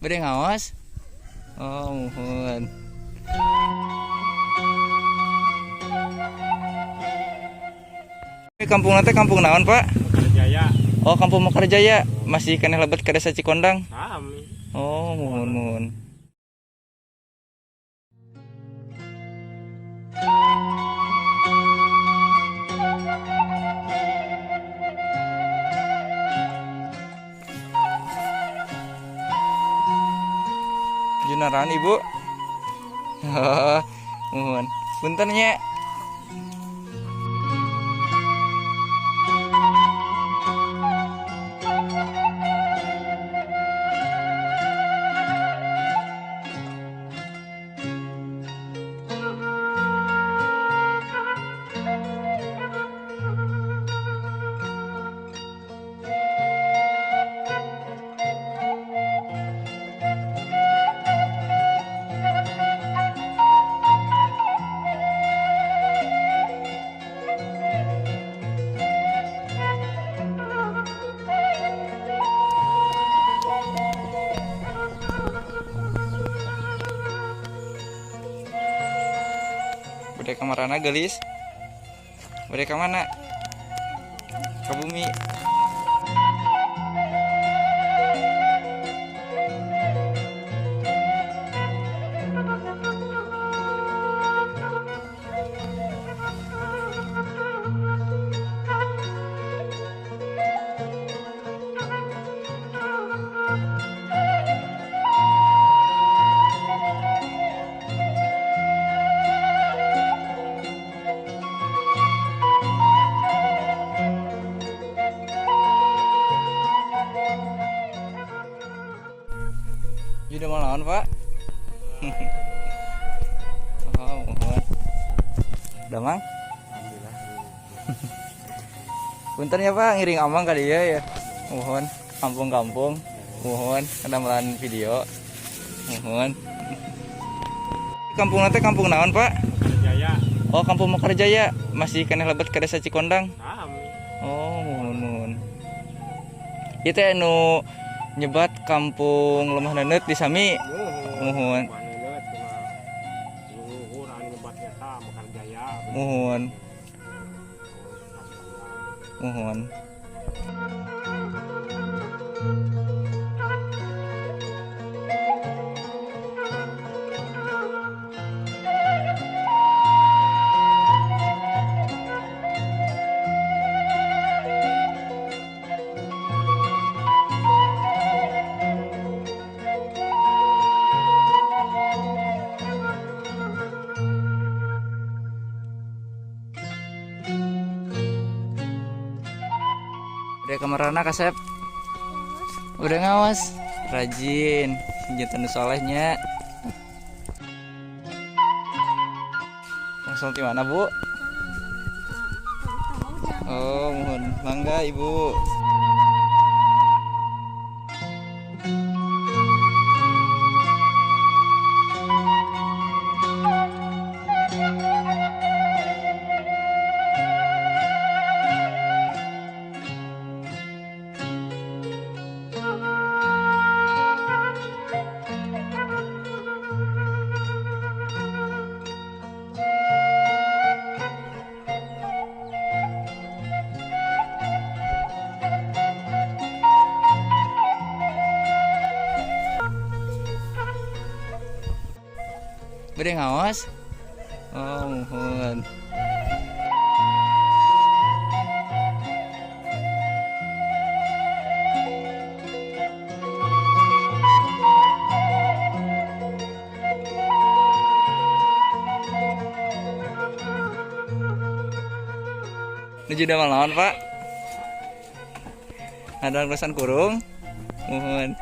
Bade ngaos? Oh, muhun. Kampung nanti kampung naon, Pak? Mekarjaya. Oh, kampung Mekarjaya. Masih keneh lebet ke desa Cikondang. Sami. Oh, muhun muhun. Junaran Ibu. Muhun. Punten nya. Bade kamarana gelis? Bade ka mana? Ka bumi. Udah mau lawan, Pak? Oh, mohon. Udah, Mang? Alhamdulillah. Punten ya, Pak, ngiring amang kali ya ya. Mohon kampung-kampung. Mohon kenalan video. Mohon. Kampung nanti kampung naon, Pak? Mekarjaya. Oh, kampung Mekarjaya. Masih keneh lebet ke desa Cikondang. Sami. Oh, muhun muhun. Ieu teh anu nyebat kampung Lemah Neundeut di sami. Muhun. Muhun. Muhun. Udah kamarana kasep? Udah ngawas? Rajin, janten solehnya. Langsung di mana, Bu? Oh, mohon mangga, Ibu. Bade ngaos? Oh, muhun. Nuju damel naon, Pak? Ada urusan kurung? Muhun.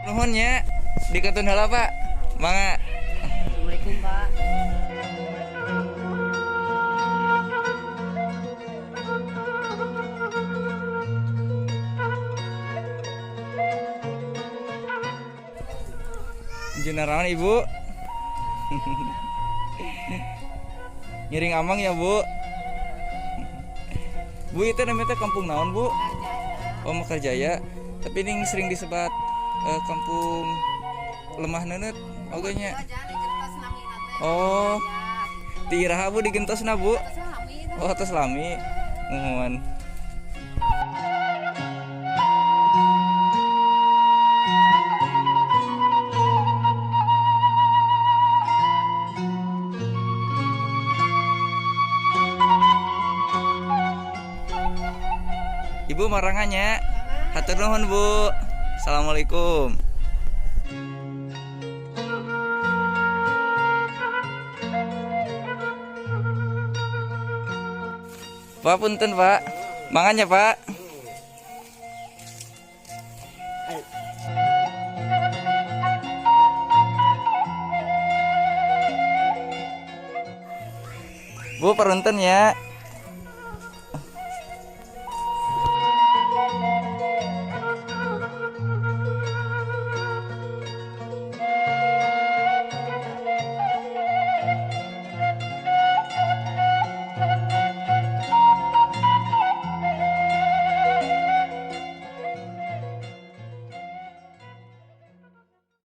Nuhun nya, dikatun heula, Pak. Mangga. Assalamualaikum, Pak. Junarawan Ibu. Ngiring amang ya, Bu. Bu, itu namanya teh kampung naon, Bu? Oh, Mekarjaya. Tapi ini sering disebat kampung Lemah Neuneu oge nya. Oh. Ti iraha Bu digentosna, Bu? Oh, tos lami. Muhun. Ibu marangannya. Hatur nuhun, Bu. Assalamualaikum. Pak, punten, Pak. Mangannya, Pak. Bu, perunten ya.